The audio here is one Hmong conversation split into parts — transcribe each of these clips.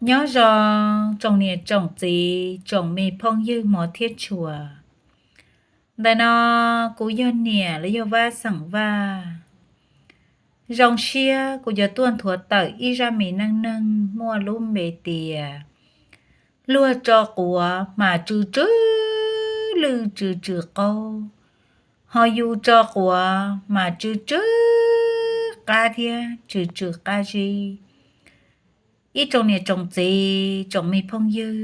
Nyob zoo tsoom niam tsoom txiv tsoom me phooj ywg hmov thiab tshua. Ntawm no kuv yog niam los yog Vaj xeem Vaj. Zoo siab kuv yuav tuaj nthuav tawm ib zaj me neej neeg muaj lub npe tias luag tso quav mas tsw tsw lwj tsw tsw qaub, ho yus tso quav mas tsw tsw qab thiab tsw tsw qab zib. Ib tsoom niam tsoom txiv tsoom me phooj ywg,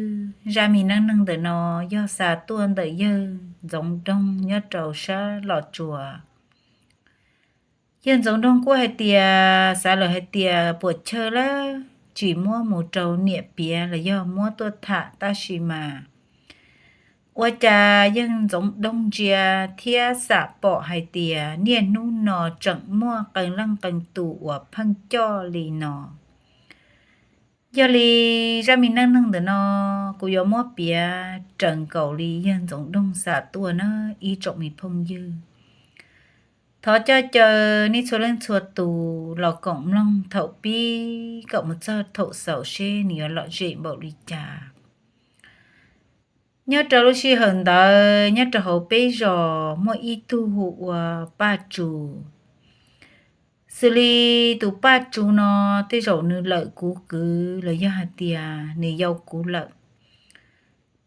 zaj me neej neeg ntawm no yog xa tuaj ntawm yawg Ntxoov Doog nyob rau sab Los Tsuas. Yawg Ntxoov Doog kuj hais tias xav lawm hais tias puas chawj lawm tsis muab mus rau niam piav los yog muab tuaj tham tab sis mas ua cas yawg Ntxoov Doog ntsia thiab xam pom hais tias niaj hnub no tseem muaj qee leej qee tus uas pheej coj li no. Yog li zaj me neej neeg ntawm no kuv yuav muab piav raws nkaus li yawg Ntxoov Doog xa tuaj na ib tsoom me phooj ywg. Thov coj caw nej txhua leej txhua tus los koom mloog thaum pib kom mus txog thaum xaus seb nws yuav lom zem npaum li cas. Nyob rau lub sij hawm ntawd nyob rau hauv peb zos muaj ib tug hu ua Paj Tsu. Xws li tus Paj Tsu no tej zaum nws lawm kuv kwv los yog hais tias nws yau kuv lawm,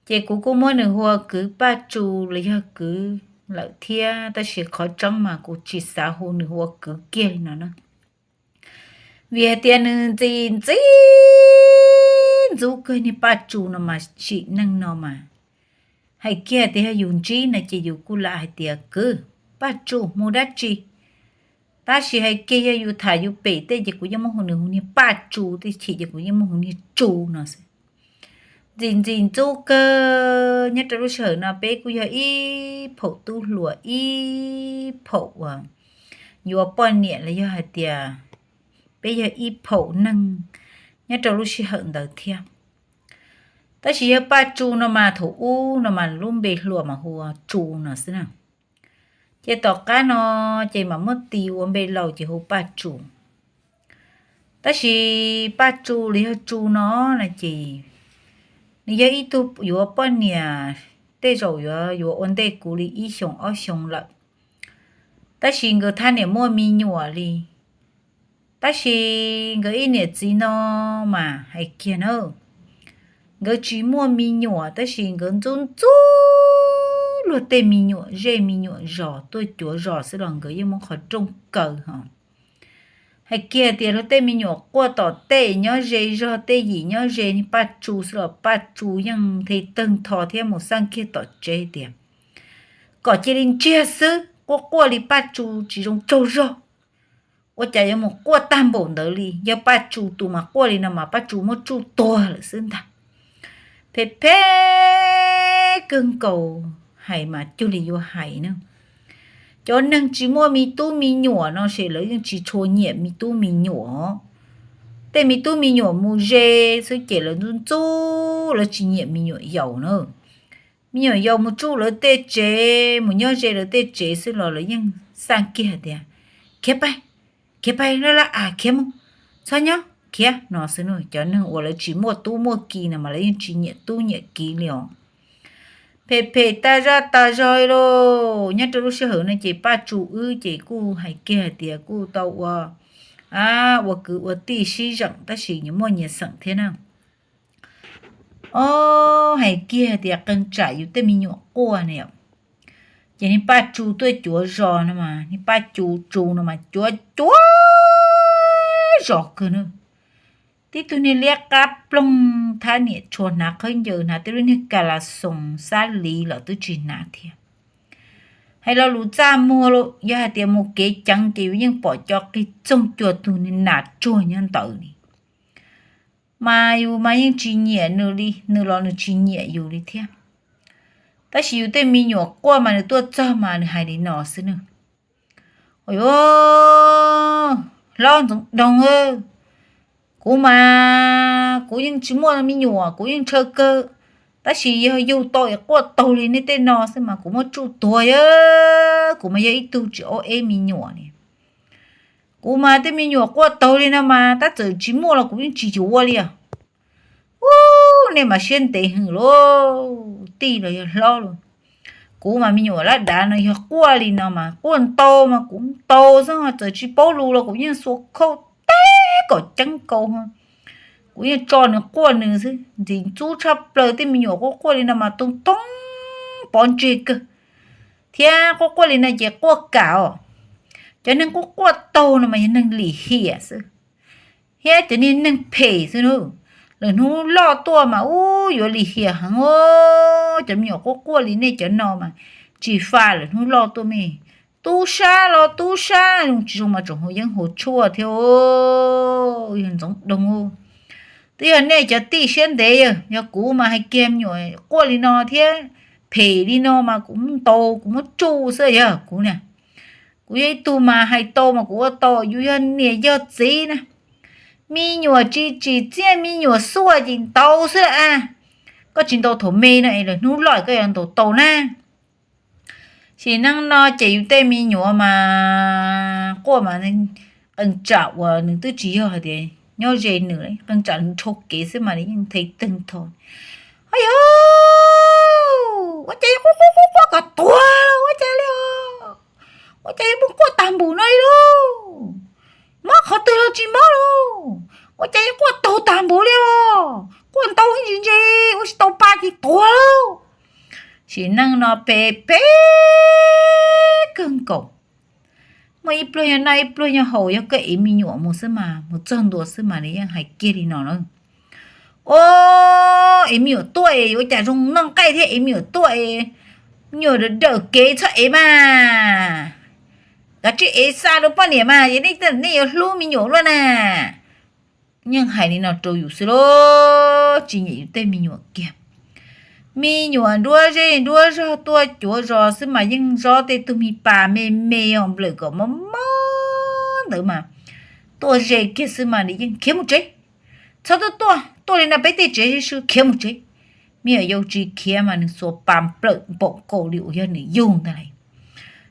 ces kuv kuj muab nws hu ua kwv Paj Tsu los yog kwv lawm thiab, tab sis qhov tseeb mas kuv tsis xav hu nws hu ua kwv kiag li no na. Vim hais tias nws ntxim ntxim ntxub kawg niag Paj Tsu no mas sim neej no mas hais kiag tias yog yus ntsib no ces yus kuj lam hais tias kwv, Paj Tsu mus dab tsi. Tab sis hais kiag yog yus tham yus pem tej ces kuv yeej muab hu nws hu niag Paj Tsu, tej chim ces kuv yeej muab hu niag Tsu no xwb. Ntxim ntxim ntxub kawg, nyob rau lub sij hawm no peb kuj yog ib phaum tub hluas ib phaum uas yuav poj niam los yog hais tias peb yog ib phaum neeg nyob rau lub sij hawm ntawd thiab. Tab sis yawg Paj Tsu no mas thaum ub no mas lub npe hluas mas hu ua Tsu no xwb na. Ces tom qab no ces mam muab tis ua npe laus ces hu Paj Tsu. Tab sis Paj Tsu los yog Tsu no no ces nws yog ib tug yuav poj niam tej zaum yuav yuav ua ntej kuv li ib xyoos ob xyoos lawm. Tab sis nkawd thaj niam muaj me nyuam li. Tab sis nkawd ib niam txiv no mas hais kiag na, nkawd tsis muaj me nyuam tab sis nkawd ntxub ntxub luag tej me nyuam zej me nyuam zos tuaj cuav zos xwb los nkawd yeej muab qhov rooj kaw ho. Hais kiag tias luag tej me nyuam quaj tom tej nyob ze zog, tej yim nyob ze niag Paj Tsu xwb los Paj Tsu yeej nthe tawg ntho thiab mus xaj kiag tom tsev tias kom cia li ntsiag xwb, quaj quaj li Paj Tsu tsis zoo tsaug zog. Ua cas yuav mus quaj tag npaum ntawd li, yog Paj Tsu tus mas quaj li no mas Paj Tsu muab tsuj tuag lawm xwb ntag. Phem phem kawg nkaus, hais mas cuag li yuav hais na. Cov neeg tsis muaj me tub me nyuam no ces lawv yeej tsis tshua nyiam me tub me nyuam. Tej me tub me nyuam mus ze xwb ces lawv ntxub ntxub, lawv tsis nyiam me nyuam yaus na. Me nyuam yaus mus tsuj lawv tej tsev, mus nyob ze lawv tej tsev xwb los lawv yeej xaj kiag tias, khiav pais, khiav pais laj laj as, khiav mus, txhob nyob, khiav no xwb na. Cov neeg uas lawv tsis muaj tub muaj ki no mas lawv yeej tsis nyiam tub nyiam ki li os. Phem phem tag zaj tag zog lauj. Nyob rau lub sij hawm no ces Paj Tsu wb ces kuj hais kiag hais tias kuj tau ua, ua kwv ua tij sib zeem tab sis nyias muaj nyias xeem thiab na. Ob, hais kiag tias qee tsam yus tej me nyuam quaj na yom, ces niag Paj Tsu tuaj cuav zos no mas, niag Paj Tsu, Tsu no mas cuav cuav zos kawg na. Tib tug niag liab qab ploog, thaj niam tshua hnav khaub ncaws, hnav tej lub niag kas las xoos xab liv los twb tsis hnav thiab. Hais lo lus txaj muag, yog hais tias mus kev ceev ces yus yeej pom cov qig txoog cuag tug niag nas tsuag nyob ntawd li. Mas yus mas yeej tsis nyiam nws li, nws los nws tsis nyiam yus li thiab. Tab sis yus tej me nyuam quaj mas nws tuaj txog mas nws hais li no xwb na. Ua, hlob Ntxoov Doog, kuv mas kuv yeej tsis muaj me nyuam, kuv yeej ntshaw kawg, tab sis yog yug tau es quaj taug li nej tej no xwb mas kuv muab tsuj tuag, kuv mas yog ib tug tsis ob eb me nyuam li. Kuv mas tej me nyuam quaj taug li no mas tab txawm tsis muaj los kuv yeej tsis yuav li os. nej mas siab ntev heev lauj, tij los yog hlob lauj. Kuv mas me nyuam lab dav no yog quaj li no mas quaj ntau mas kuv ntau xwb, txawm tsis paub lus los kuv yeej xuas khau teb kom ceeb kaus. Kuv yeej tso nws quaj nws xwb, ntxim ntxub tshaj plaws. Tej me nyuam quaj quaj li no mas toog toog pov ntseg kawg, thiab quaj quaj li no ces quaj kam os. Cov neeg quaj quaj taug no mas yog neeg lim hiam xwb, thiab cov niag neeg phem xwb na. Lawm hnub loj tuaj mas ub yuav lim hiam heev os. Cov me nyuam quaj quaj li nej cov no mas tsis faj lawm hnub loj tuaj me. Tub sab los tub sab, zoo tsis zoo mas tseem haus yeeb haus tshuaj thiab, yog ntxoov doo. Twb yog nej cov tij siab ntev, yog kuv mas hais kiag me nyuam quaj li no thiab phem li no mas kuv ntaus kuv muab tsuj xwb yog kuv na. Kuv yog ib tug mas hais tau mas kuv ua tau, yus yog niam yog txiv na. Me nyuam tsis tsim txiaj me nyuam xuaj ces ntaus xwb a. Koj tsis ntaus thaum me no es lawm hnub loj koj yuav ntaus tau na. Sim neej no ces yus tej me nyuam mas quaj mas qee tsam uas nws twb tsis yog hais tias nyob ze nws, qee tsam nws dhau kev xwb mas nws yeej nthe teeg tho. Ho yog ua cas quaj quaj quaj quaj kom tuag los ua cas li os? Ua cas yuav muaj quaj tag npaum no li lauj? Mob qhov twg los tsis mob lauj? Ua cas yuav quaj taug tag npaum li os? Quaj ntau ntse ntse ua tsis tau pa ces tuag lauj. Sim neej no phem phem kawg nkaus. Muaj ib pluag yog noj ib pluag yog haus, yog koj ev me nyuam mus xwb mas mus txog ntua xwb mas nws yeej hais kiag li no na. O, ev me nyuam tuaj es ua cas zoo noj nqaij thiab, ev me nyuam tuaj es me nyuam dawm kev txhob ev mas. Kav tsij ev xa rau poj niam mas, nej yuav hlub me nyuam luaj na. Yeej hais li no rau yus xwb lauj, tsis nyiam yus tej me nyuam kiag. Me nyuam nruab zej nruab zog tuaj cuav zos xwb mas yeej zob tej tug me pas me me os, nplawm kom mob mob ntawd mas tuaj ze kiag xwb mas nws yeej khiav mus tsev. Txhob tuaj tuaj, tuaj li no peb tej tsev sib sw, khiav mus tsev. Me nyuam yaus tsis khiav mas nws xuas pas nplawm npaum nkaus li uas yog nws yug ntag lauj.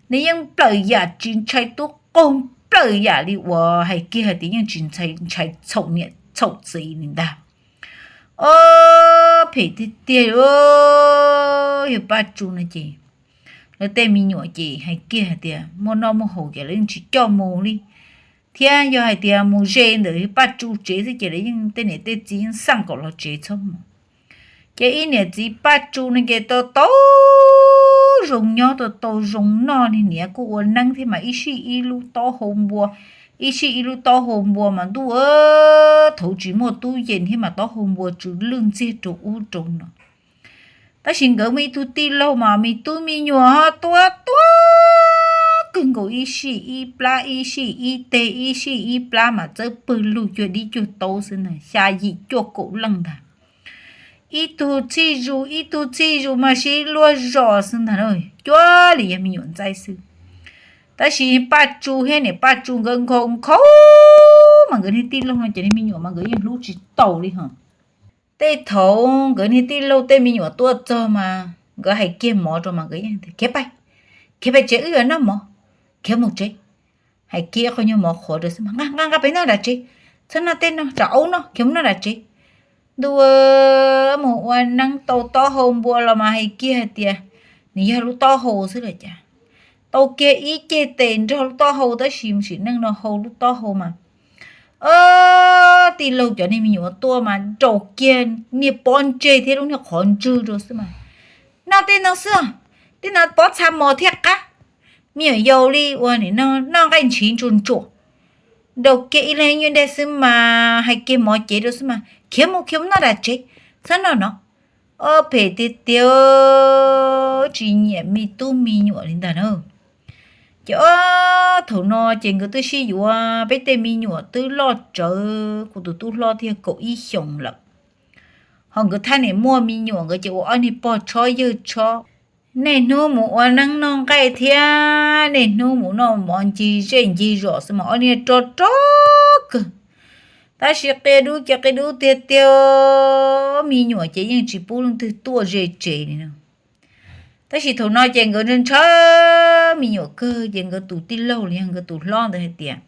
Nws yeej nplawm yam tsis ntshai tub qaug, nplawm yam li uas hais kiag hais tias yeej tsis ntshai txhaum niam txhaum txiv li ntag. O, phem tiag tiag. Yog Paj Tsu no ces lawv tej me nyuam ces hais kiag hais tias muaj noj muaj haus ces lawv yeej tsis coj mus li. Thiab yog hais tias mus ze ntawm Paj Tsu tsev xwb ces lawv yeej tej niam tej txiv yeej xaj kom los tsev txhob mus. Ces ib niam txiv Paj Tsu no ces tau tau zoo nyob tau tau zoo noj, niag niam kuj ua neeb thiab mas ib sij ib lub taub hau npua, ib sij ib lub taub hau npua mas ntuj, thaum tsis muaj tub yees thiab mas taub hau npua tsw lwj ntxiag rau ub rau no. Tab sis nkawd muaj ib tug tij laug mas me tub me nyuam ho tuab tuab kawg nkaus, ib sij ib plab ib sij ib teg ib sij ib plab mas txawb pawg lug cuag dib cuag taub xwb ntag, xya yim cuaj kaum leej ntag. Ib tug txhij zus ib tug txhij zus mas sib luag zos xwb ntag, cuag li yog me nyuam ntxaib xwb. Tab sis Paj Tsu thiab niam Paj Tsu nkawd nkhaus nkhaus mas nkawd niag tij laug no ces niag me nyuam mas nkawd yeej hlub tsis tau li hos. Tej thaum nkawd niag tij laug tej me nyuam tuaj txog mas nkawd hais kiag mov rau mas nkawd yeej tias khiav pais, khiav pais tsev wb yuav noj mov, khiav mus tsev. Hais kiag qhov nyuag mov qhuav rau xwb mas nqa nqa nqa pais noj nram tsev, txhob noj tej no, tsam aub noj, khiav mus noj nram tsev. Ntuj, mus ua neeb tau taub hau npua los mas hais kiag hais tias nws yog lub taub hau xwb los cas. Tau kiag ib ceg tes nrog lub taub hau tab sis sim neej no hau lub taub hau mas tij laug cov niag me nyuam tuaj mas nraus kiag niag pob ntseg thiab lub niag qhov ntswg rau xwb mas, noj tej no xwb, tej no pob txha mos thiaj qab. Me nyuam yaus li uas nim no noj nqaij ntshiv ntsuas ntsuas, nraus kiag ib leeg nyuag dej xwb mas hais kiag mov cev rau xwb mas khiav mus khiav mus noj nram tsev, txhob noj no. Ob phem tiag tiag, tsis nyiam me tub me nyuam li ntag na. Ces ob thaum no ces nkawd twb sib yuav, peb tej me nyuam twb loj tsawv, kuv tus tub hlob thiaj kaum ib xyoos lawm. Ho nkawd thaj niam muaj me nyuam nkawd ces ua ob niag pog tshob yawg tshob. Niaj hnub mus ua neeb noj nqaij thiab niaj hnub mus noj mov ncig zej ncig zos xwb mas ob niag rog rog kawg. Tab sis qia dub ces qia dub tiag tiag, me nyuam ces yeej tsis pub leej twg tuaj ze tsev li no. Tab sis thaum no ces nkawd ntshaw me nyuam kawg ces nkawd tus tij laug los yog nkawd tus hlob ntawd hais tias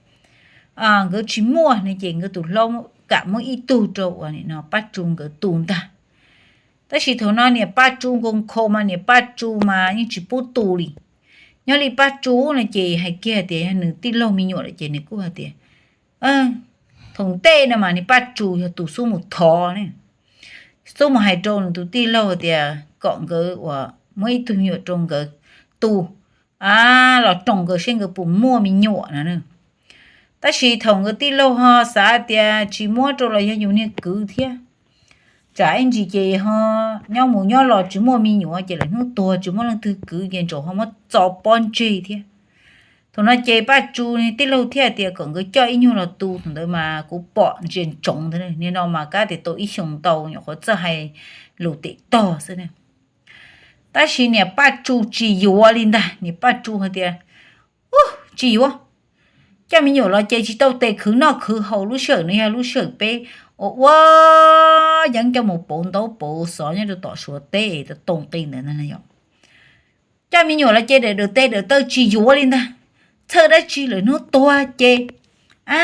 nkawd tsis muaj no ces nkawd tus hlob kam muab ib tug rau uas nim no Paj Tsu nkawd tu ntag. Tab sis thaum no niam Paj Tsu nkaus nkhaus mas niam Paj Tsu mas yeej tsis pub tu li. Nyob li Paj Tsu no ces hais kiag tias yog nws tij laug me nyuam lawm ces nws kuj hais tias, thaum ntej no mas niam Paj Tsu yog tus xub mus thov ne, xub mus hais rau nws tus tij laug tias kom nkawd uas muab ib tug me nyuam rau nkawd tu, los roos nkawd seb nkawd puas muaj me nyuam no. Tab sis thaum nkawd tij laug ho xav tias tsis muab rau los yog yus niag kwv thiab, tsam ib ntsis ces ho nyob mus nyob los tsis muaj me nyuam ces lawm hnub tuag tsis muaj leej twg kwv ces ntsaum ho muab txo pob ntseg thiab. Thaum no ces Paj Tsu tij laug thiaj tias kom nkawd coj ib nyuag los tu, thaum ntawd mas kuv pom ntsia ntsoov ntag, niaj no mas kab tias tau ib xyoos ntau nyuam qhuav txawj hais lus tem tog xwb na. Tab sis niam Paj Tsu tsis yuav li ntag, niam Paj Tsu hais tias, tsis yuav. Coj me nyuam los ces tsis tau tes khwv noj khwv haus, lub sij hawm no yog lub sij hawm peb ua ua yeeb coj mus pauv ntaub pauv xov nyob rau tom Suav teb es tau too qi ntawd na yom. Coj me nyuam los ces dawm dawm tes dawm taw tsis yuav li ntag. Txhawj dab tsi lawm hnub tuag ces, a,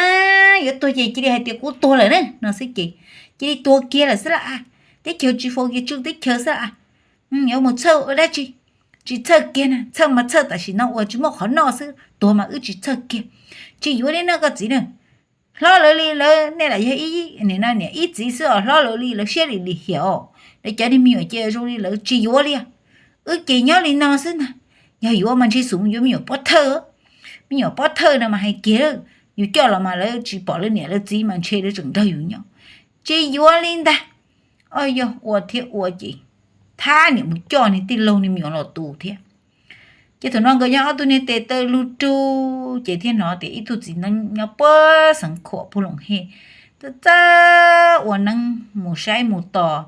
yuav tuag ces cia li hais tias kuv tuag lawm ne no xwb ces cia li tuag kiag lawm xwb las. Teb chaws tsis faus kiag tswj teb chaws xwb las. Yuav mus txhawj ua dab tsi? Tsis txhawj kiag na, txhawj mas txhawj tam sim no uas tsis muaj qhov noj xwb, tuag mas wb tsis txhawj kiag. Tsis yuav li no koj txiv na. Hlob lawv li lawv nej lam yog ib, nim no niam ib txiv xwb os, hlob lawv li lawv siab lim lim hiam os, lawv cov niag me nyuam ces zoo li lawv tsis yuav li. Wb ces nyob li no xwb ntag. Yog yuav mas ntshe xum yuav me nyuam pov thawj. Me nyuam pov thawj no mas hais kiag, yus coj los mas lawv tsis pom lawv niam lawv txiv mas ntshe lawv tseem nrog yus nyob. Tsis yuav li ntag. Yog ua thiab ua ces thab niam mus coj niag tij laug niag me nyuam los tu thiab. Ces thaum no nkawd nyob ob tug niag tes taw lug rug ces thiaj hnov tias ib tug txiv neeb nyob puag xeev khuam puag Loos Hej txawj txawj ua neeb mus saib mus tos,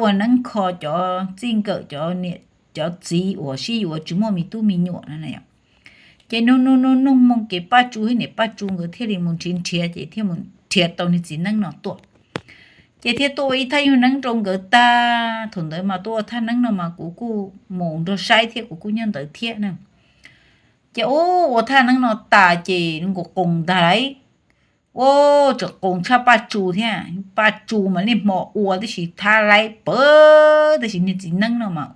ua neeb kho cov txij nkawm cov niam cov txiv uas sib yuav tsis muaj me tub me nyuam no. Ces nug nug nug nug mus ces Paj Tsu thiab niam Paj Tsu nkawd thiaj li mus nrhiav nrhiav ces thiaj mus nrhiav tau niag txiv neeb no tuaj. Ces thiaj tuaj ua ib thaj nyuag neeb rau nkawd tag. Thaum ntawd mas tuaj ua thaj neeb no mas kuv kuj mus nrog saib thiab kuv kuj nyob ntawd thiab na. Ces ua thaj neeb no tas ces nkaus qoos ntag lauj. Ua tseem qoos tshaj Paj Tsu thiab. Paj Tsu mas niaj hmo ua tab sis thab laib pawg tab sis niag txiv neeb no mas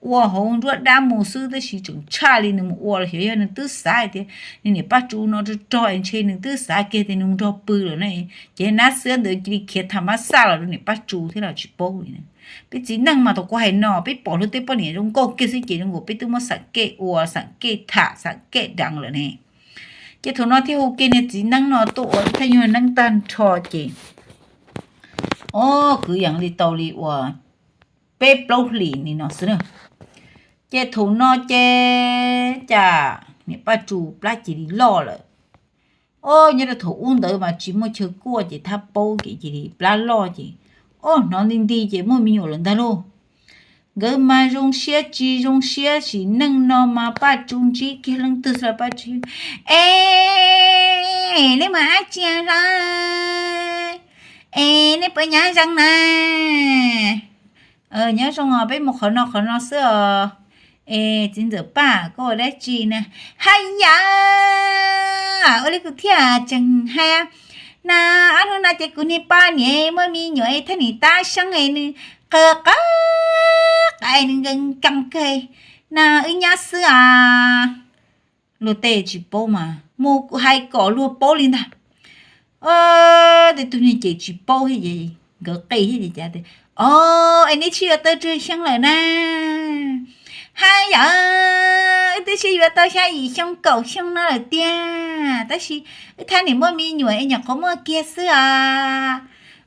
ua hauv nruab dab mus xwb tab sis tseem tshaj li nws mus ua los xyov yog nws twb xav hais tias nws niam Paj Tsu no rog rog es ntshe nws twb xav kiag tias nws mus nrog pw lawm na. Ces nab xwab ntawd cia li khiav tham mab xaj los rau niam Paj Tsu thiab los tsis paub li na. Peb txiv neej mas thaum kuv hais no peb pom luag tej poj niam zoo nkauj kiag xwb ces zoo nkaus peb twb muab xam kej ua xam kej tham xam kej deev lawm ne. Ces thaum no thiaj hu kiag niag txiv neeb no tuaj ua ib thaj nyuag neeb tag nrho ces, o, kwv yees li tau li uas peb plaub hlis li no xwb na. Ces thaum no ces cas niam Paj Tsu plab cia li loj lawm. O, nyob rau thaum ub ntawd mas tsis muaj chaw kuaj ces thab paub ces cia li plab loj ces, o, hnov nti nti ces muaj me nyuam lawm ntag lauj. Nkawd mas zoo siab tsis zoo siab sim neej no mas Paj Tsu ntsib kiag leej twg los Paj Tsu, es nej mas ab tsi los, es nej puas nyob zoo na? Nyob zoo os, peb mus qhov no qhov no xwb os. Es txiv ntxawm Paj, koj ua dab tsi na? Haj yam, ua li kuv thiaj tseem hais na, ob hnub no ces kuv niag poj niam muaj me nyuam thaj niam tab seeb es nws qw qab qab nws nkees nkees kawg na, wb nyob xwb os. Luag tej tsis paub mas mus hais kom luag paub li ntag. Tej tug niag ces tsis paub thiab ces nkawd qe thiab ces cas tias, o, es neb sib yuav tau tsawg xyoo lawm na? Haj yam, wb twb sib yuav tau xya yim xyoo kaum xyoo no lawm tiag, tab sis wb thaj niam muaj me nyuam es nyuam qhuav muaj kiag xwb os.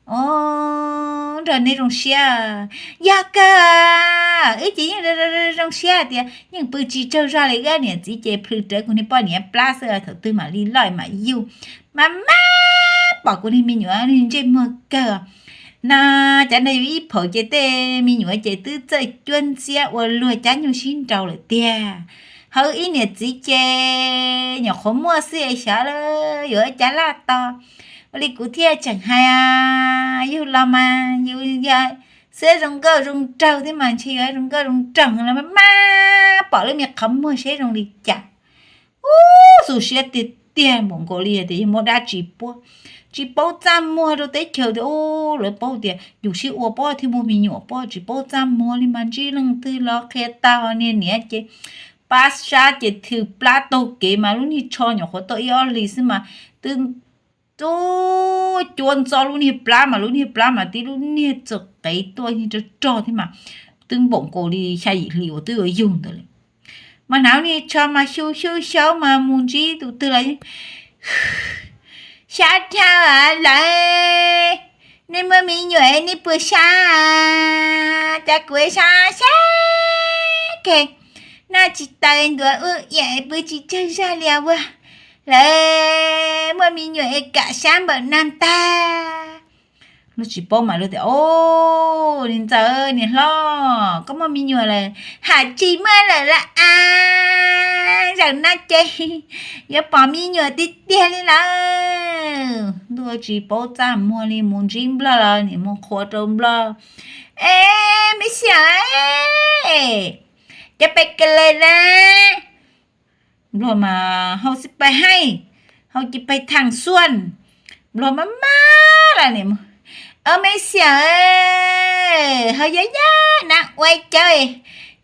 O, nrog neb zoo siab. Yog kawg, wb ces yeej zoo siab hais tias yeej pw tsis tsaug zog li, wb niam txiv ces plhws rawv kuv niag poj niam plab xwb, thaum twg mam li loj mam yug. Mas mas pom kuv niag me nyuam ntsej muag kawg. No, cov no yus ib phaum ces tej me nyuam ces twb txawj cuab ntxiab ua luag cab nyuj sib nraus lawm tiag. Ho wb ib niam txiv ces nyuam qhuav muaj xwb es xyov yuav ua cas laj tos. Ua li kuv thiaj tseem hais, yug los mas yus yog xwb zoo nkauj zoo nraug thiab mas ntshe yuav zoo nkauj zoo nraug los mas pom lub me qhov muag seb zoo li cas. Ub, xu siab tiag tiag npaum nkaus li tias yog muab dab tsi puab. tsis paub txaj muag rau teb chaws tias, u, lawv paub tias yus sib ua pob thiaj muaj me nyuam pob, tsis paub txaj muag li mas ntsib leej twg los qhia tag, niag niam ces pab sab ces thw plab taug kev mas lub niag tsho nyuam qhuav tau ib ob hlis xwb mas twb, u, cuab ntxob lub niag plab mas lub niag plab mas tib lub niag txawm qev tuaj rog rog thiab mas twb npaum nkaus li xya yim hli uas twb yuav yug ntawd li. Mas hnav niag tsho mas xyu xyu xyaub mas mus ntsib tus twg los, Xyov dhau lawm, nej muaj me nyuam nej puas xyov? Cas kuv xyov xyov kawg, noj tsis tau ntuav ub iam pw tsis tsawg zog li ua, lawv muaj me nyuam es kam xyov npaum no ntag. Luag tsis paub mas luag tias, O, niag ntxawm niag hlob, koj muaj me nyuam lawm? Hais tsis muaj lawm los as, zaum no ces yuav pom me nyuam tiag tiag li lawm. Ntuj, tsis paub txaj muag li, mus ntsib nplog los niam mus qhuas rau nplog, E, me xiam, cov pes ka le na, nplog mas hau xib pais haij, hau ci pais thaam xuaj, nplog maj maj los niam, O, me xiam, hau yaj yaj nab ua cawb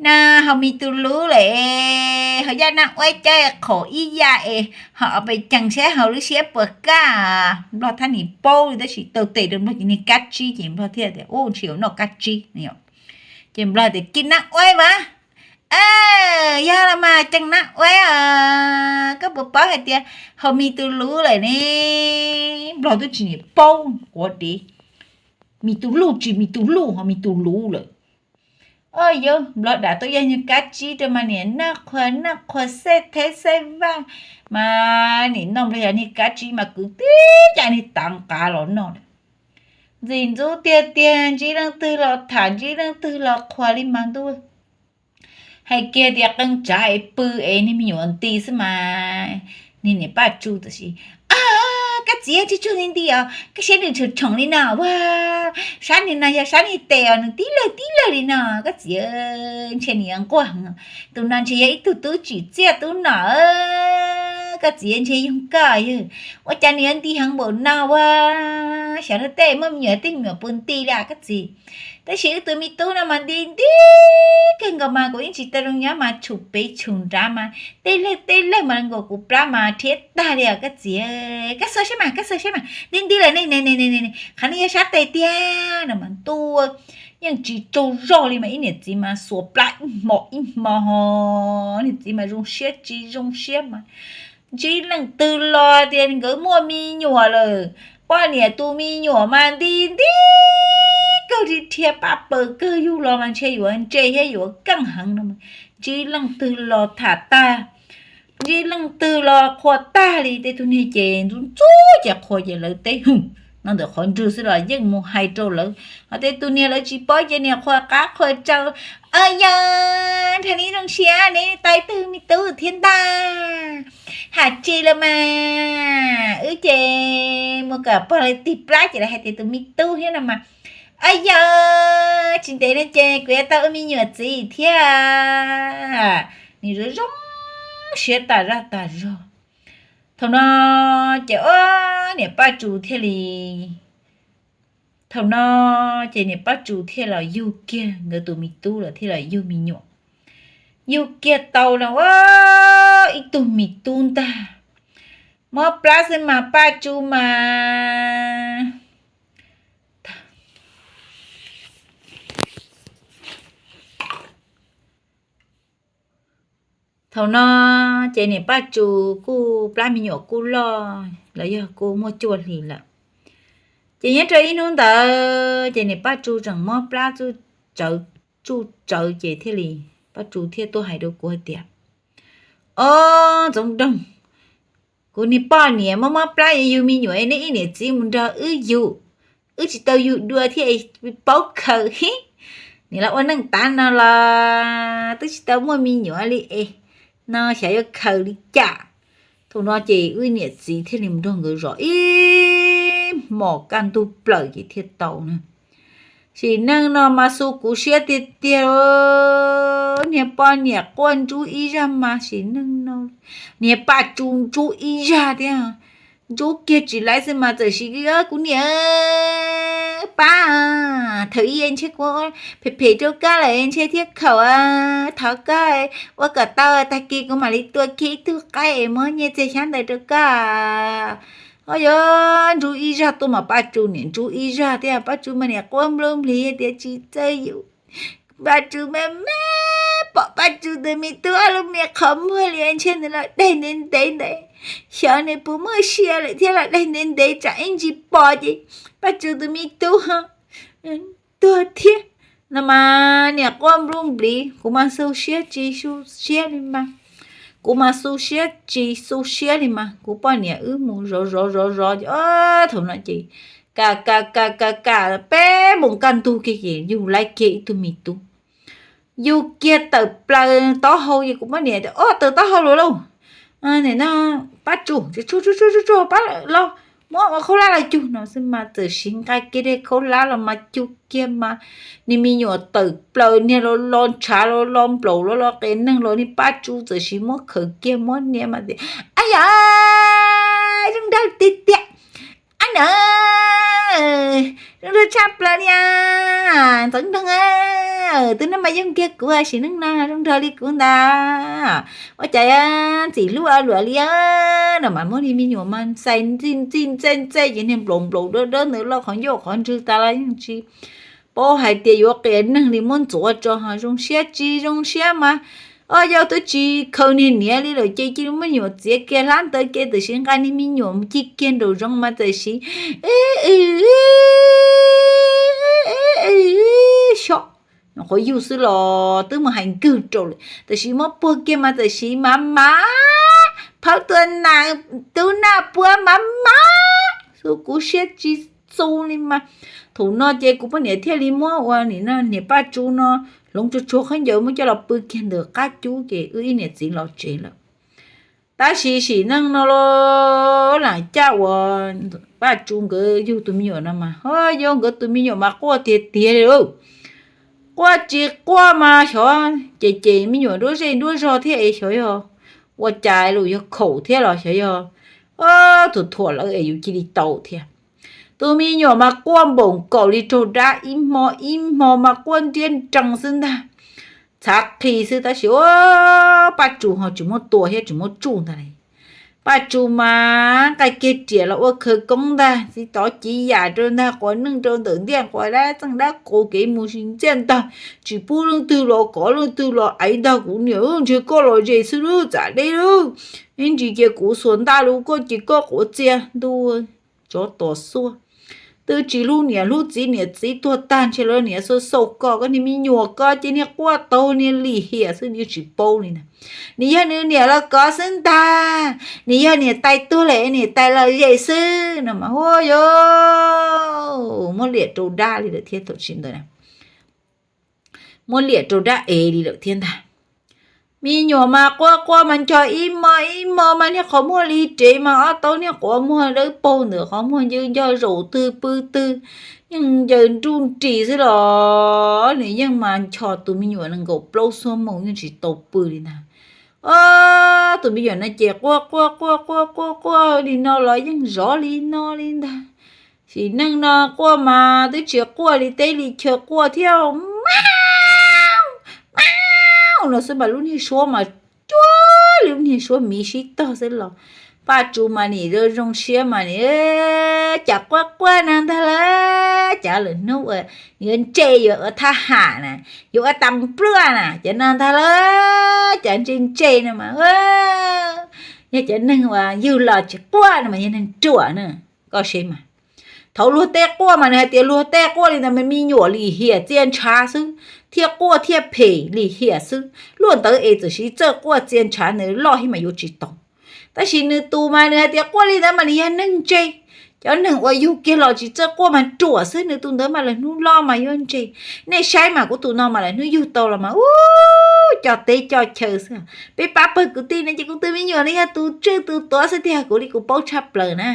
no, hau me tus lub lawm, hau yaj nab ua cawb qhov ib yam es ho pes cees saib hau lub siab puas kaj. Nplog thab niam paub li tab sis taw tes rau nplog ces niag kab tsib ces nplog thiaj tias, U, ntshe yuav noj kab tsib. Ces nplog tias, Kis nab ua mas, yog los mas cees nab ua os, koj puas paub hais tias hau me tus lub lawm ne? Nplog twb tsis niam paub quav dev, me tus luj tsis me tus luj ho me tus lub lawm. O, yuav nplog dam tau yog niag kab tsib rau mas niam noj qhuas noj qhuas xej theb xej vaj, mas niam noj nplog yog niag kab tsib mas kwv tib caj niag tav nqav los noj lawm. Ntxim ntxub tiag tiag, ntsib leej twg los tham ntsib leej twg los qhuas li mas ntuj. Hais kiag tias qee tsav es pw es niag me nyuam nti xwb mas. Niag niam Paj Tsu tam sim, Koj txiv, tsuj tsuag nti nti os, koj saib nws tshoom tshoom li no ua, sab niag no yog sab niag tes os, nws tib lawg tib lawg li no. Koj txiv, ntshe nws yuav nquag heev, tus no ntshe yog ib tug tub tsim txiaj tub nom. Koj txiv, ntshe yog koj yog, ua cas nws yuav nti heev npaum no ua, xyov luag tej muaj me nyuam tej me nyuam puas nti li koj txiv. Tab sis wb tus me tub no mas nti nti kawg nkaus mas kuv yeej tsis tau zoo nyob mas tshum pem tshum nrad mas tej lawg tej lawg mas nkaus kuv plab mas rhiab tag li os koj txiv. Koj xuas saib mas, koj xuas saib mas, nti nti lawm ne, qhov no yog sab tes tiag no mas ntuj, yeej tsis tsaug zog li mas ib niam txiv mas xuas plab ib hmo ib hmo ho, niam txiv mas zoo siab tsis zoo siab mas ntsib leej twg los tias nkawd muaj me nyuam lawm, poj niam tus me nyuam mas nti nti kawg, rhiab paj paws kawg, yug los mas ntshe yuav ntse thiab yuav keej heev no. Ntsib leej twg los tham tag, ntsib leej twg los qhuas tag li. Tej tug niag ces ntxub ntxub ces qhuas ces lawv teb hwm no ntawm qhov nrwg xwb los yeej mus hais rau lawv, ho tej tug niag lawv tsis paub ces niag qhuas qab qhuas tsaus, Yog, nrhiav li zoo siab ne, tau ib tug me tub thiab ntag. Hais tsis los mas wb ces mus kom pog lawv tig plab ces lawv hais tias tus me tub thiab no mas, Yog, tsis ntev no ces kuv yuav tau ua me nyuam txiv thiab. Nws zoo zoo siab tas zaj tas zog. Thaum no ces o, niam Paj Tsu thiaj li, thaum no ces niam Paj Tsu thiaj los yug kiag nkawd tus me tub lawm, thiaj los yug me nyuam. Yug kiag tau no ua ib tug me tub ntag. Mob plab xwb mas Paj Tsu mas thaum no ces niam Paj Tsu kuj plab me nyuam kuj loj los yog kuj muaj cuaj hlis lawm. Ces nyob rau ib hnub ntawd ces niam Paj Tsu tseem mob plab tsuj tsawv ces thiaj li, Paj Tsu thiaj tuaj hais rau kuv hais tias, Ob, Ntxoov Doog, kuv niag poj niam mob mob plab yuav yug me nyuam, neb ib niam txiv mus nrog wb yug, wb tsis tau yug dua thiab paub khaws. Nim los ua neej tav no los twb tsis tau muaj me nyuam li es no xyov yuav khaws li cas. Thaum no ces wb niam txiv thiaj li mus nrog nkawd zov ib hmos kaj ntug plaws ces thiaj tau na. Sim neej no mas xu kuv siab tiag tiag, niag poj niam quaj ntsub ib zaj mas sim neej no niag Paj Tsu ntsub ib zaj thiab. ntsub kiag tsis laib xwb mas txawm siv, Kuv niam, pab, thaum ub ntshe kuv phem phem rau koj lawm ntshe thiaj khaum, thov koj ua kom tau, tag kis kuv mam li tua kiag ib tug qaib es muab nyiaj txiag xyab ntawd rau koj. Ho yuav ntsub ib zaug tuaj mas Paj Tsum niam ntsub ib zaug thiab, Paj Tsum mas niam quaj nplub nplig tias tsis txawj yus. Paj Tsum mas mas pom Paj Tsum tus me tub ob lub me qhov muag li ntshe nws los daig ntev ntev ntawd, xyov nws puas muaj sia lawm thiab los daig ntev ntev tsam ib ntsis pom ces Paj Tsum tus me tub ho tuag thiab no mas niam quaj nplub nplig. Kuv mas xu siab tsis xu siab li mas, kuv mas xu siab tsis xu siab li mas kuv poj niam wb mus zov zov zov zov ces thaum no ces kam kam kam kam kam peb moos kaj ntug kiag ces yug laib kiag ib tug me tub, yug kiag tawm plaws taub hau ces kuv poj niam tias, Ob, tawm taub hau lawm lauj! Paj Tsum, tsuag tsuag tsuag tsuag pab los, muab ua khaub hlab los cug no xwb mas txawm siv nqa kiag dej khaub hlab los mas cug kiag mas niag me nyuam tawm plaws niag lo lo ntshav lo lo nplaum lo lo qias neeg los niag Paj Tsum txawm siv muab khawm kiag muab nias mas tias, Ab yam, zoo nraug tiag tiag, ab na, zoo nraug tshaj plaws li, Ntxoov Nroog, tus neeg mas yoog kiag kuv sim neej no zoo nraug li kuv ntag, ua cas ntxim hlub ua luam li no mas muab niag me nyuam mas ntxais ntxij ntxij ntxej ntxej ces niag nplaum nplaum dawb dawb ntawd loj qhov ncauj qhov ntswg tas los yeej tsis paub hais tias yuav qias neeg li muab ntxuav tso ho zoo siab tsis zoo siab mas ob yau twb tsis khaws niag niam li lawm ces cia li muab nyuam txiav kiag hlab ntawd ces txawm siv nqa niag me nyuam cig kiag nraum zoov mas txawm siv xyov, qhov yug xwb los twb mus hais nkwg rau lawm, txawm siv muab puag kiag mas txawm siv mas mas phawb tua nas, tub naj puab mas mas xu kuv siab tsis xu li mas. Thaum no ces kuv poj niam thiaj li muab ua nim no niam Paj Tsum no hloov tsuag tsuag khaub ncaws muab coj los pw kiag ntawm qab cub ces wb ib niam txiv los tsev lawm. Tab sis sim neej no los lam caj uas Paj Tsum nkawd yug tus me nyuam no mas ho yog nkawd tus me nyuam mas quaj tiag tiag li lauj. Quaj tsis quaj mas xyov ces ces me nyuam nruab zej nruab zog thiab es xyov yog ua cas lus yog khaum thiab los xyov yog thuam thuam lawv es yus cia li tau thiab. Tus me nyuam mas quaj npaum nkaus li raug dab ib hmo ib hmo mas quaj nriab nrees xwb ntag, txhav qhi xwb tab sis Paj Tsum ho tsis muab tua thiab tsis muab tsuj ntag li. Paj Tsum mas nqa kiag riam los ua khawv koob ntag, txiv tov civ yam rau ntag, quav neej rau ntawm ntiaj quav dab txeej dab qus kev mus sis ntxiaj ntag, tsis pub leej twg los kov leej twg los aiv ntag, kuv niam ntshe koj lom zem xwb lub txam deb lub, ib ntsis cia kuv xuas ntaj lus koj ces koj quav txia ntua tsov tos xuaj. Twb tsis hlub niam hlub txiv, niam txiv tuag tag ntshe lawv niam xau xau koj, koj niag me nyuam koj ces niag quaj taug niag lim hiam xwb, niag tsis paub li ntag. Nws yog nws niam los kov xwb ntag, nws yog niam tais tuag lawm niam tais lom zem xwb no mas hu yuav muab liam rau dab li lawm thiab thaum tsis ntawd muab liam rau dab ev li lawm thiab ntag. Me nyuam mas quaj quaj mas nco ib hmo ib hmo mas niag qhov muag li rev mas ob tau niag quav muag dawb paug ntawm qhov muag ncw nco zaum twg pw twg, yeej ncaws nruj nris xwb los nws yeej mas ncho tus me nyuam nees nkaum plaub xuab moos yeej tsis tau pw li ntag. Ob, tus me nyuam no ces quaj quaj quaj quaj quaj quaj li no los yeej zov li no li ntag. Sim neej no quaj mas twb tsis quaj li teb li chaw, quaj thiab mau mau no xwb mas lub niag suab mas cuag li lub niag suab miv sib tog xwb los Paj Tsum mas nim zoo zoo siab mas nim, cas quaj quaj no ntag lauj, cas lwm hnub uas yuav ntse yuav ua thab ham na, yuav ua tas pluaj na, cov no ntag lauj, cas ntse ntse no mas yog cov neeg uas yug los tsis quaj no mas yog neeg ruam na. Koj saib mas, thaum luag tej quaj mas nws hais tias luag tej quaj li ntawd mas me nyuam lim hiam txia ntshav xwb, thiaj quaj thiaj phem lim hiam xwb. Luaj ntawd es txawm siv txawj quaj txia ntshav ntawd loj thiab mas yuav tsis tau. Tab sis nws tus mas nws hais tias quaj li ntawd mas nws yog neeg ntse. Cov neeg uas yug kiag los tsis txawj quaj mas ruam xwb, nws tus ntawd mas lawv hnub loj mas yuav ntse. Nej saib mas kuv tus no mas lawv hnub yug tau los mas ub, coj teb coj chaw xwb. Peb pab pawg kwv tij no ces kuv tus me nyuam no yog tus tswj tus tuav xwb tiag, kuv li kuv paub tshaj plaws na.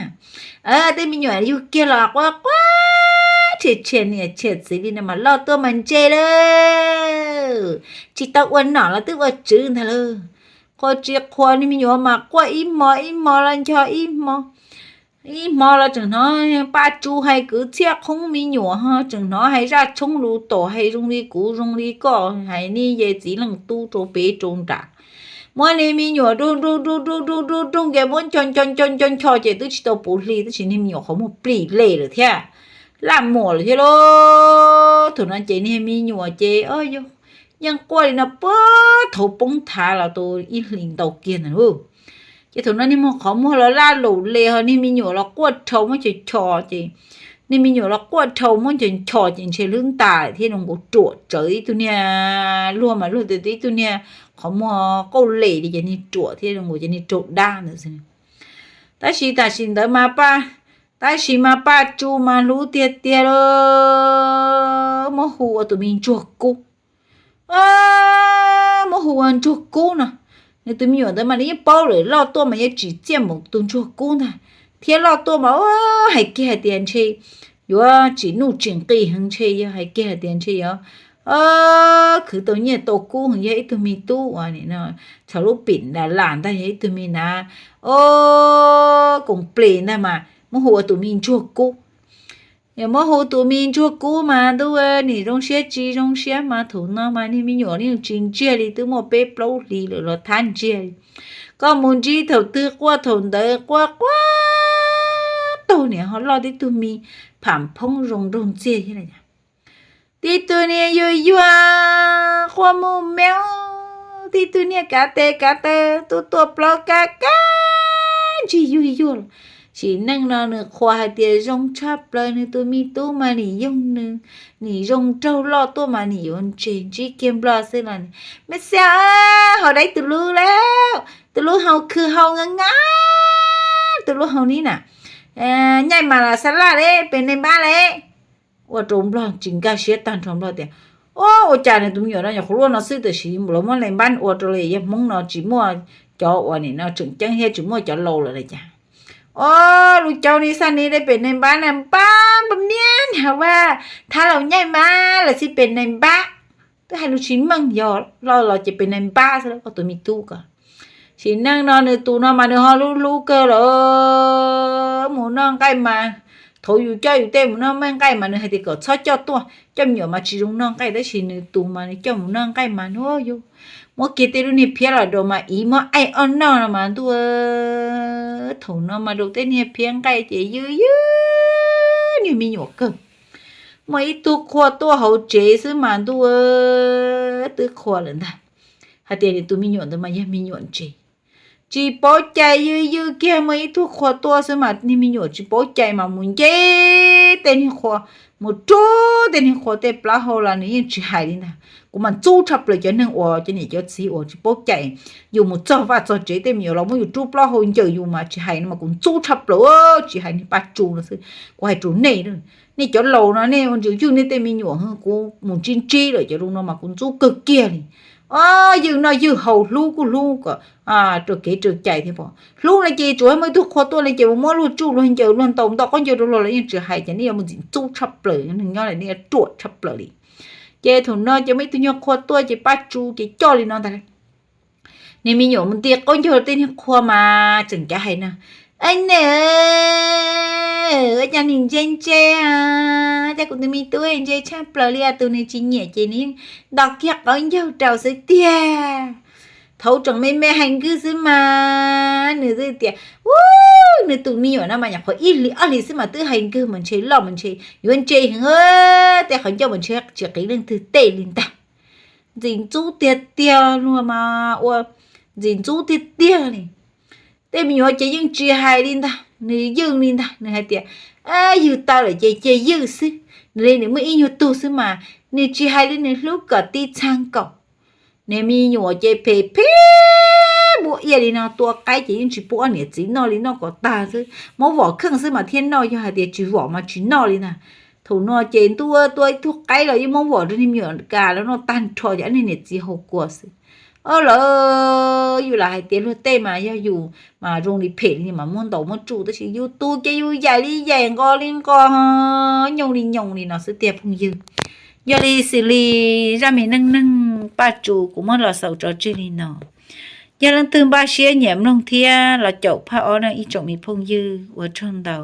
Tej me nyuam yug kiag los quaj quaj tshiam tshiam niam tshiam txiv li no mas loj tuaj mas ntse lawm, tsis tau ua nom los twb ua tswv ntag lauj. Qhuas tsis qhuas niag me nyuam mas quaj ib hmo ib hmo los nco ib hmo. Ib hmo los tseem hnov Paj Tsu hais kwv txhiaj qhoob me nyuam ho, tseem hnov hais zaj tshoob lus tom hais zoo li kuv zoo li koj, hais niag txiv leej tub rau pem rau nram. Muab niag me nyuam rug rug rug rug rug rug rug nkaus muab ncho ncho ncho ncho ncho ces twb tsis tau puv hli tab sis niag me nyuam qhov muag plim lem lawm thiab, laj muam lawm thiab lauj. Thaum no ces niag me nyuam ces yeej quaj li no puag thaum poob thav los tau ib hlis ntau kiag ntawd lauj. Ces thaum no niag muag qhov muag los laj laum le ho niag me nyuam los quaj dhau muab ncho ncho ces, niag me nyuam los quaj dhau muab ncho ncho ces ntshe hlwb ntas thiab zoo nkaus ruam tsawv ib tug niag luag mas luag tias ib tug niag qhov muag qauj lem li ces niag ruam thiab zoo nkaus cov niag raug dab ntawd xwb. Tab sis tam sim ntawd mas Paj, tab sis mas Paj Tsu mas hlub tiag tiag lauj, muab hu ua tus me ntsuag kub. Muab hu ua ntsuag kub no. Nws tus me nyuam ntawd mas nws yeej paub lawm loj tuaj mas yuav tsim txiaj npaum tus ntsuag kub ntag, thiab loj tuaj mas hais kiag hais tias ntshe yuav tsim nuj tsim nqis heev, ntshe yog hais kiag hais tias ntshe yog khwv tau nyiaj tau kub heev, yog ib tug me tub uas nim no txhaum lub pim las las ntag, yog ib tug me nav o koom ples ntag mas muab hu ua tus me ntsuag kub. Yog muab hu tus me ntsuag kub mas ntuj, nim zoo siab tsis zoo siab mas thaum no mas niag me nyuam yeej tsis ntsiag li, twb muaj peb plaub hlis lawm los thab ntsiag li. Koj mus ntsib thaum twg quaj thaum ntawd, quaj quaj taug niam ho loj tib tug me pham phoob zoo nraug ntxiag thiab. Tib tug niag yuag yuag quaj mus meob, tib tug niag kav tes kav taw tub tuaj plaub kab kab ntsig yuag yuag los. Sim neej no nws qhuas hais tias zoo tshaj plaws, nws tus me tub mas nim yoog nws, nim zoo nraug loj tuaj mas nim yuav ntses ntsib kiag nplog xwb los. Me xia, haus dab tus lub lauj, tus lub haus khwv haus nqa nqa, tus lub haus nib na, nyaij mas las xab laj le pem neeg npab le. Ua rau nplog tsis nkag siab tag nrho, nplog tias, o, ua cas nws tus me nyuam no nyuam qhuav luaj no xwb tiam sis lawv muab neeg npab ua rau li yog Hmoob no tsis muaj cov uas nim no tseem ceeb thiab tsis muaj cov laus lawm li cas. O, lub caub ni xaj ni le pem neeg npab na npab npab miab na vaj, thab laus nyaij mas lawv xij pem neeg npab. Twb hais lus tsis meej, yog loj los ces pem neeg npab xwb koj tus me tub ko. Sim neej no nws tus no mas nws ho hlub hlub kawg lawm, mus noj nqaij mas, thaum yus coj yus tej mus noj nqaij mas nws hais tias kom txhob coj tuaj, coj me nyuam mas tsis zoo noj nqaij tab sis nws tus mas nws coj mus noj nqaij mas nws yuav muab kiag tej lub niag phiab los rau mas iv muab aij ob noj no mas ntuj, thaum no mas rau tej niag phiab nqaij ces ywj ywj niag me nyuam kawg. Muaj ib tug qhua tuaj hauv tsev xwb mas ntuj, twb qhua lawm ntag. Hais tias nws tus me nyuam ntawd mas yog me nyuam ntse, tsis paub cai, ywj ywj kiag muaj ib tug qhua tuaj xwb mas niag me nyuam tsis paub cai mas mus nce tej niag qhua, mus rub tej niag qhua tej plaub hau los nws yeej tsis hais li ntag. Kuv mas ntxub tshaj plaws cov neeg uas cov niam cov txiv uas tsis paub cai, yus mus txog vaj txog tsev tej me nyuam los muab yus rub plaub hau ncaws yus mas tsis hais no mas kuv ntxub tshaj plaws, tsis hais niag Paj Tsu no xwb, kuv hais rau nej, nej cov laus no nej ua ntsis ywj nej tej me nyuam, kuv mus ntsib ntsib lawm cov zoo no mas kuv ntxub kawg kiag li. O, ywj noj ywj haus, hlub kuj hlub kom raws kev raws cai thiab pom. Hlub no ces tsuas muaj ib tug qhua tuaj li ces mus muab luag tsuj luag ncaws luag ntaus ntau qaub ncaws rau luag los yeej tsis hais, ces nej yuav mus ntxim ntxub tshaj plaws, neeg nyob li nej yuav ruam tshaj plaws li. Ces thaum no ces muaj ib tug nyuag qhua tuaj ces Paj Tsu ces coj li no ntag. Niag me nyuam mus nti qaub ncaug tej niag qhua mas tseem cav hais no, Ab ne, ua cas nim ntse ntse, cas kuv tus me tub ntse tshaj plaws li, tus nws tsis nyiam ces nws yeej nto kiag qaub ncaug rau xwb tiag. Thaum tseem me me hais nkwg xwb mas nws twb tias, u, nws tus me nyuam no mas nyuam qhuav ib hlis ob hlis xwb mas twb hais nkwg mas ntshe loj mas ntshe yuav ntse heev, tej qhov ncauj mas ntshe tsis qiv leej twg tej li ntag. Ntxim ntxub tiag tiag, luag mas ua ntxim ntxub tiag tiag li. Tej me nyuam ces yeej tsis hais li ntag, nws ywj li ntag, nws hais tias, ywg tau lawm ces cia ywj xwb, nws li nws muaj ib nyuag tug xwb mas nws tsis hais li, nws hlub kom tib txha nkaus. Niag me nyuam ces phem phem, muab ia li no tua qaib ces yeej tsis pub ob niam txiv noj li, noj kom tag xwb, muab vom kheej xwb mas thiaj noj, yog hais tias tsis vom mas tsis noj li ntag. Thaum no ces ntuj, tua ib tug qaib los yeej muab vom rau niag me nyuam kam los noj tag nrho ces ob niag niam txiv haus kua xwb. O, lawv yus lam hais tias luag tej mas yog yus mas zoo li phem li mas muab ntaus muab tsuj, tab sis yus tus ces yus yaim li yaim, nqos li nqos, nyooj li nyooj li no xwb tiag phooj ywg. Yog li xws li zaj me neej neeg Paj Tsu kuv muab los xaus tso tseg li no. Yog leej twg npaj siab nyiam mloog thiab los caum phaj ob na ib tsoom me phooj ywg, ua tsaug ntau.